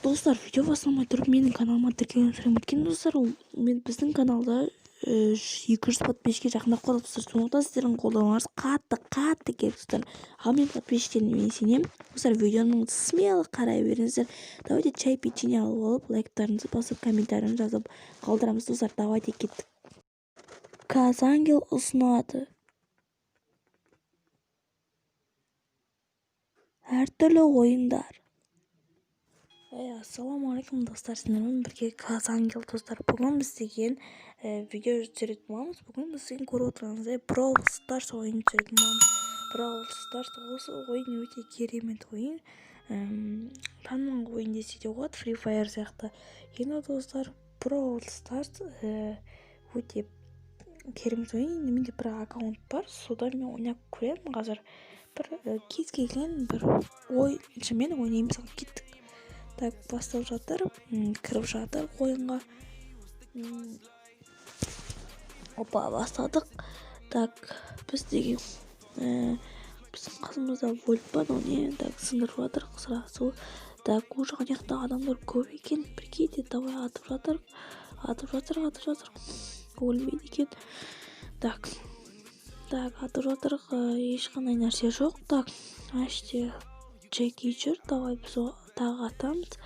Достар, видео бастамай тұрып менің каналыма тіркелуіңізді сұраймын. Өйткені, достар, мен біздің каналда 200 подписчикке жақындап қалдық, достар. Сондықтан сіздердің қолдауларыңыз қатты қатты керек, достар. Ал мен подписчиктеріме сенемін. Достар, видеоны смело қарай беріңіздер. Давайте чай, печенье алып алып, лайктарыңызды басып, комментарийіңізді жазып қалдырамыз, достар. Давайте, кеттік. Казангел ұсынады әртүрлі ойындар. Ассалаумағалейкум, достар! Сіздермен бірге Казангел. Достар, бүгін біз деген видео түсіретін боламыз. Бүгін біз деген, көріп отырғаныңыздай, Brawl Stars ойынын түсіретін боламыз. Brawl Stars, осы ойын өте керемет ойын, танымал ойын десе де болады, Free Fire сияқты. Енді, достар, Brawl Stars өте керемет ойын. Енді менде бір аккаунт бар, содан мен ойнап көремін. Қазір бір кез келген бір ойыншымен ойнаймыз. Ал кеттік. Так, бастап жатыр, кіріп жатыр ойынға. Опа, бастадық. Так, біз деген біздің қасымызда вольт па, мынау не? Так, сындырып жатыр сразу. Так, уже ана жақта адамдар көп екен, прикиньте. Давай, атып жатыр, атып жатыр, атып жатыр, өлмейді екен. Так, так, атып жатыр, ешқандай нәрсе жоқ. Так, мына жерде Джеки жүр. Давай, біз тағы атамыз,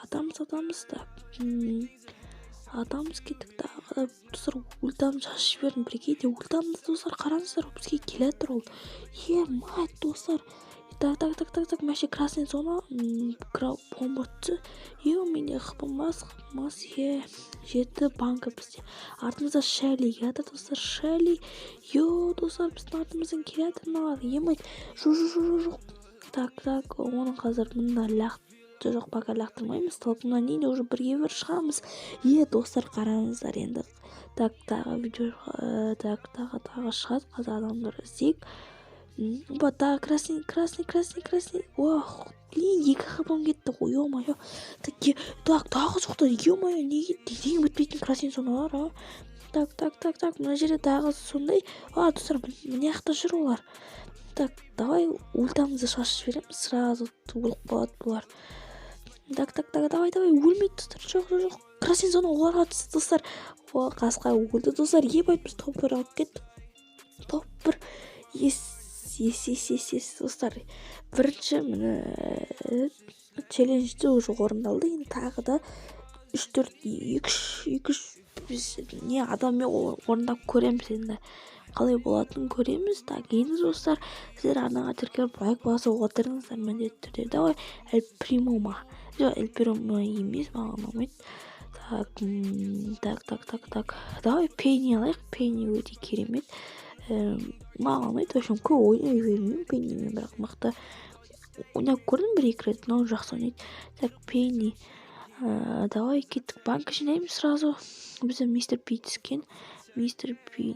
атамыз, атамыз. Так, атамыз, кеттік. Тағы, достар, ультамды шашып жібердім, прикиньте, ультамды. Достар, қараңыздар, бізге келе жатыр ол. Е, мать, достар. Так, так, так, так, так, мына жерде красный зона, бомба түсті. Е, менде хп мас, мас. Е, жеті банка бізде. Артымызда Шелли келе жатыр, достар, Шелли. Е, достар, біздің артымыздан келе жатыр мыналар. Е, мать, жоқ, жоқ, жоқ, жоқ. Так, так, оны қазір мында жоқ, пока лақтырмаймыз. Толқыннан кейін уже бірге бір шығамыз. Е, достар, қараңыздар енді. Так, тағы видео, так, тағы шығады. Қазір адамдар іздейік. Опа, тағы красный, красный, красный, красный. Ох, блин, екі хпм кетті ғой, е мое. Так, так, тағы шықты. Е мое, неге деген бітпейтін красный зоналар, а? Так, так, так, так, мына жерде тағы сондай. А, достар, мына жақта жүр олар. Так, давай ультамызды шашып жібереміз, сразу өліп қалады бұлар. Так, так, так, давай, давай, өлмейді, достар. Жоқ, жоқ, жоқ, красный зона оларға түсті, достар. О, қасқа өлді, достар. Ебать, біз топ 1 алып кеттік, топ 1. Ес, ес, ес, ес, ес, достар, бірінші, міне, челленджді уже орындалды. Енді тағы да үш, төрт, екі, үш, екі, үш, біз не адаммен орындап көреміз. Енді қалай болатынын көреміз. Так, енді, достар, сіздер арнаға тіркеліп, лайк басып отырыңыздар міндетті түрде. Давай, Эль Примо ма? Жоқ, Эль Примо емес, маған ұнамайды. Так, так, так, так, так, давай Пенни алайық. Пенни өте керемет, маған ұнайды. В общем, көп ойнай бермеймін Пеннимен, бірақ мықты. Ойнап көрдім бір екі рет, но жақсы ойнайды. Так, Пенни, давай, кеттік, банка жинаймыз сразу. Бізде мистер Пи түскен. Мистер Пи,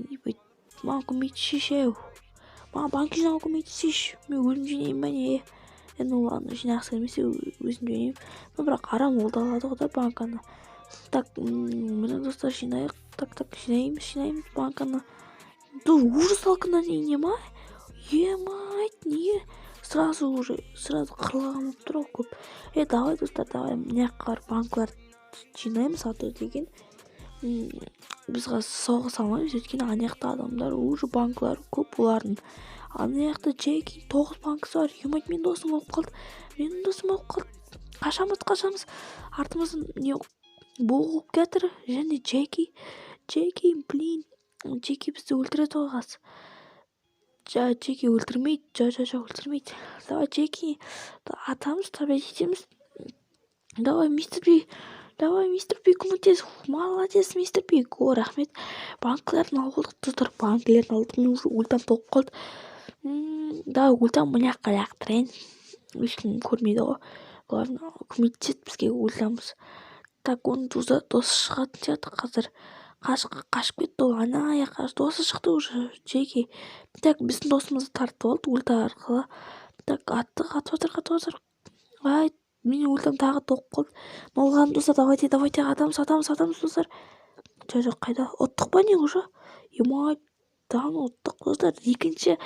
маған көмектесші, ау, маған банка жинауға көмектесейші. Мен өзім жинаймын ба, не? Ну ладно, жинағысы келмесе, өзім жинаймын. Ну, бірақ арам, ол да алады ғой да банканы. Так, міне, достар, жинайық. Так, так, жинаймыз, жинаймыз банканы. Ужас, салқыннан не ма? Е, мать, неге сразу, уже сразу қырылған болып тұр ғой көп. Е, давай, достар, давай, мына жаққа барып банкаларды жинаймыз. А то деген біз қазір соғыса алмаймыз, өйткені ана жақта адамдар уже банкалары көп олардың. Ана жақта Джеки, тоғыз банкасы бар. Ебать, менің досым өліп қалды, менің досым өліп қалды. Қашамыз, қашамыз, артымыздан не болып келатыр. Және Джеки, Джеки, блин, Джеки бізді өлтіреді ғой қазір. Джеки өлтірмейді, жо, жо, жоқ, өлтірмейді. Давай, Джеки, атамыз, победить етеміз. Давай, мистер Би, давай, мистер Би, көмектес. Молодец, мистер Би. О, рахмет. Банкілерін алып алдық, достар, банкілерін алдық. Мен уже ультам толып қалды. Давай, ультам мына жаққа лақтырайын, ешкім көрмейді ғой. Главное, көмектеседі бізге ультамыз. Так, оның досы шығатын сияқты қазір. Қашып кетті ол ана жаққа. Досы шықты уже, Джеки. Так, біздің досымызды тартып алды ульта арқылы. Так, аттық, атып жатыр, атып жатыр. Ай, менің ультам тағы толып қалды. Ну ладно, достар, давайте, давайте, атамыз, атамыз, атамыз, достар. Жоқ, жоқ, қайда, ұттық па, не, уже? Ема, да, ұттық, достар. Екінші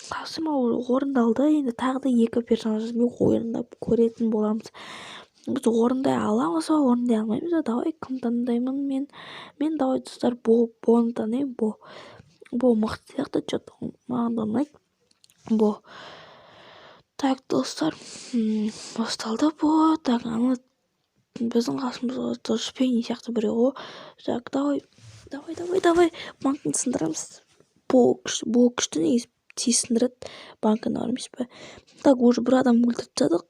тапсырма орындалды. Енді тағы да екі персонажбен орындап көретін боламыз. Біз орындай аламыз ба, орындай алмаймыз ба? Давай, кім таңдаймын мен? Мен, давай, достар, Боны таңдаймын. Бо мықты сияқты, че то маған да ұнайды Бо. Так, достар, басталды. Бо, так, ана біздің қасымызда тоже Пенни сияқты біреу ғой. Так, давай, давай, давай, давай, банкін сындырамыз. Бо күшті, Бо күшті негізі, тез сындырады банкіні, бар емес пе? Так, уже бір адам өлтіріп тастадық.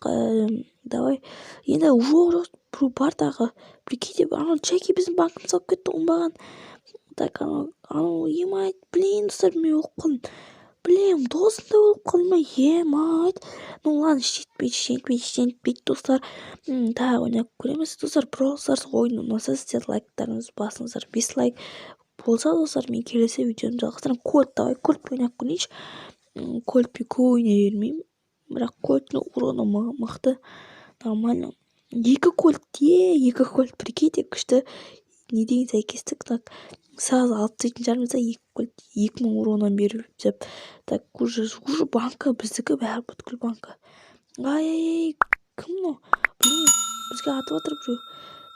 Давай енді. Жоқ, жоқ, біреу бар тағы, прикиньте. Анау Джеки біздің банкімізді алып кетті, оңбаған. Так, анау, ё-моё, блин, достар, мен өліп қалдым. Блин, досым да өліп қалды ма? Ё-моё. Ну ладно, ештеңе етпейді, ештеңе етпейді, достар. Тағы ойнап көреміз. Достар, Brawl Stars ойыны ұнаса, сіздер лайктарыңызды басыңыздар. 5 лайк болса, достар, мен келесі видеомды жалғастырамын. Кольт, давай, Кольтпен ойнап көрейінші. Кольтпен көп ойнай бермеймін, бірақ Кольттің уроны мықты, нормально. Екі Кольт, е, екі Кольт, прикиньте, күшті. Не деген сәйкестік! Так, сразу алып тастайтын шығармыз да, екі Кольт 2000 уроннан беріп деп. Так, уже банка біздікі, бәрі, бүткіл банка. Ай, ай, ай, кім мынау? Блин, бізге атып жатыр біреу.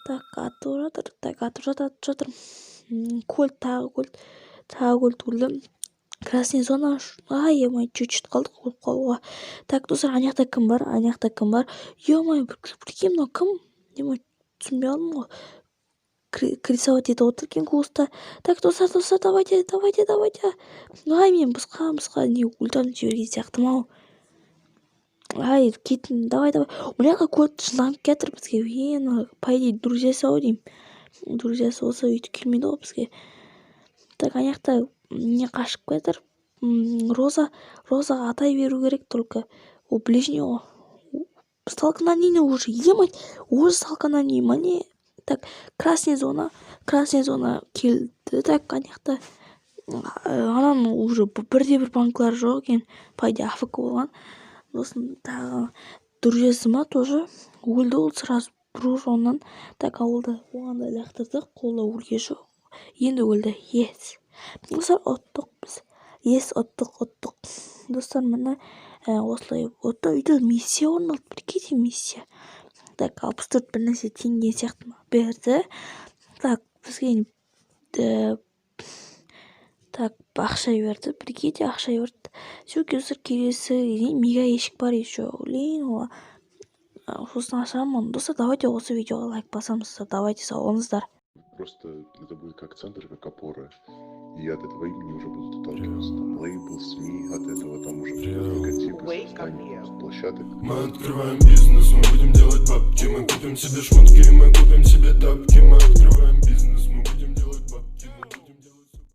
Так, атып жатыр, так, атып жатыр, атып жатыр. Кольт, тағы Кольт, тағы Кольт өлді. Красный зона. Ай, ё-моё, чуть чуть қалдық өліп қалуға. Так, достар, ана жақта кім бар? Ана жақта кім бар? Ё-моё, прикинь, мынау кім? Ё-моё, түсінбей қалдым ғой. Рисовать етіп отыр екен куста. Так, достар, достар, давайте, давайте, давайте. Ай, мен босқа не ультаны жіберген сияқтымын ау. Ай, кеттім. Давай, давай. Мына жаққа Кольт жылданып келатыр бізге. Е, по идее, друзьясы ау деймін. Друзьясы болса, өйтіп келмейді ғой бізге. Так, ана жақта не қашып келатыр? Роза. Розаға атай беру керек только, ол ближний ғой. Столкновение уже, ё-моё, уже столкновение ма, не? Так, красный зона, красный зона келді. Так, ана жақта ананың уже бірде бір банкалары жоқ екен, по идее, АФК болған. Сосын тағы друзьясы ма, тоже өлді ол сразу бір уроннан. Так, ауылда оған да лақтырдық, ол да өлген жоқ, енді өлді. Yes, достар, ұттық біз. Yes, ұттық, ұттық, достар. Міне, осылай ұтты. Үйде миссия орындалды, прикиньте, миссия. Так, 64 бір нәрсе теңге сияқты ма берді. Так, бізге, так, ақша берді, прикиньте, ақша берді. Все, достар, келесі мега ящик бар еще. Блин, ол сосын ашамын. Достар, давайте осы видеоға лайк басамыз. Давайте, сау болыңыздар. Просто это будет как центр, как опора. И от этого имени уже будут отталкиваться. Там лейбл, СМИ, от этого там уже придет логотип, создание площадок. Мы открываем бизнес, мы будем делать бабки. Мы купим себе шмотки, мы купим себе тапки. Мы